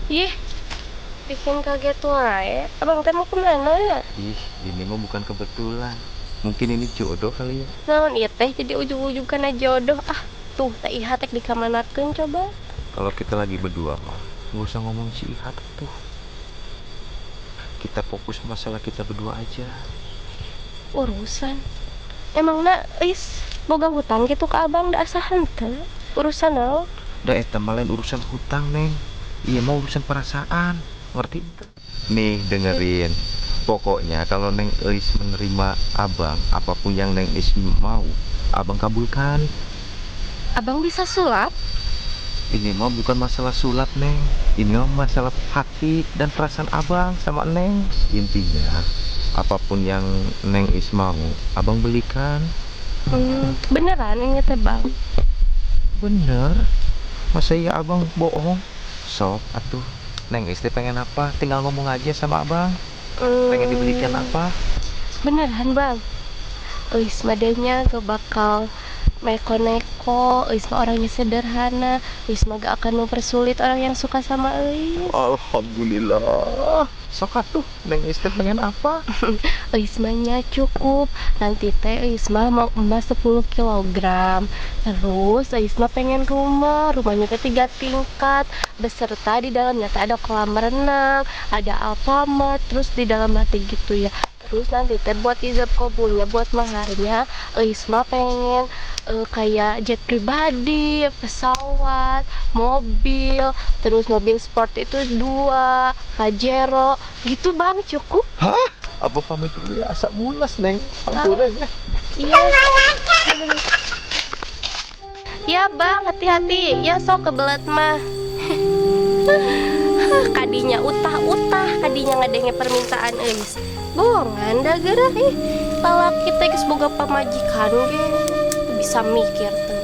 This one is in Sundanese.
Ih, bikin kaget wae. Abang teh mau kemana? Ih, ini mah bukan kebetulan. Mungkin ini jodoh kali ya. Naon ieu teh jadi ujug-ujug kana jodoh. Ah, tuh teh Iha teh dikamanakeun coba? Kalau kita lagi berdua mah, nggak usah ngomong si Iha tuh. Kita fokus masalah kita berdua aja. Urusan. Emangna Eis boga hutang gitu ke abang? Da asa henteu. Urusan naon? Da eta mah lain urusan hutang, Neng. Ieu mah urusan perasaan. Ngerti? Nih, dengerin. Pokoknya kalau Neng Eis menerima abang, apapun yang Neng Eis mau, abang kabulkan. Abang bisa sulap? Ini mah bukan masalah sulap, Neng. Ini mah masalah hati dan perasaan abang sama Neng. Intinya, apapun yang Neng Eis mau, abang belikan. Beneran ini teh, Bang? Bener. Masa iya abang bohong? Sok atuh. Neng Eis teh pengen apa? Tinggal ngomong aja sama abang. Pengen dibelikan apa? Beneran, Bang? Eis mah nya gak bakal neko-neko. Eis mah orangnya sederhana. Eis mah gak akan mempersulit orang yang suka sama Eis. Alhamdulillah. Sok atuh, Neng Eis teh pengen apa? Eis mah nya cukup. Nanti teh Eis mah mau emas 10 kg. Terus Eis mah pengen rumah. Rumahnya teh tiga tingkat. Beserta di dalamnya teh ada kolam renang, ada Alfamart, terus di dalam nanti gitu ya. Terus nanti teh buat ijab kabulnya, buat maharnya, Eis mah pengen kayak jet pribadi, pesawat, mobil, terus mobil sport itu dua, Pajero, gitu, Bang, cukup? Hah? Abah pamit dulu ya, asa mulas, Neng. Ampun ya. Iya. Ya, Bang, hati-hati. Ya, sok kebelet mah. Kadinya utah-utah, kadinya ngadenge permintaan Eis. Bohongan dah geura ih. Lalaki teh geus boga pamajikan ge bisa mikir teu.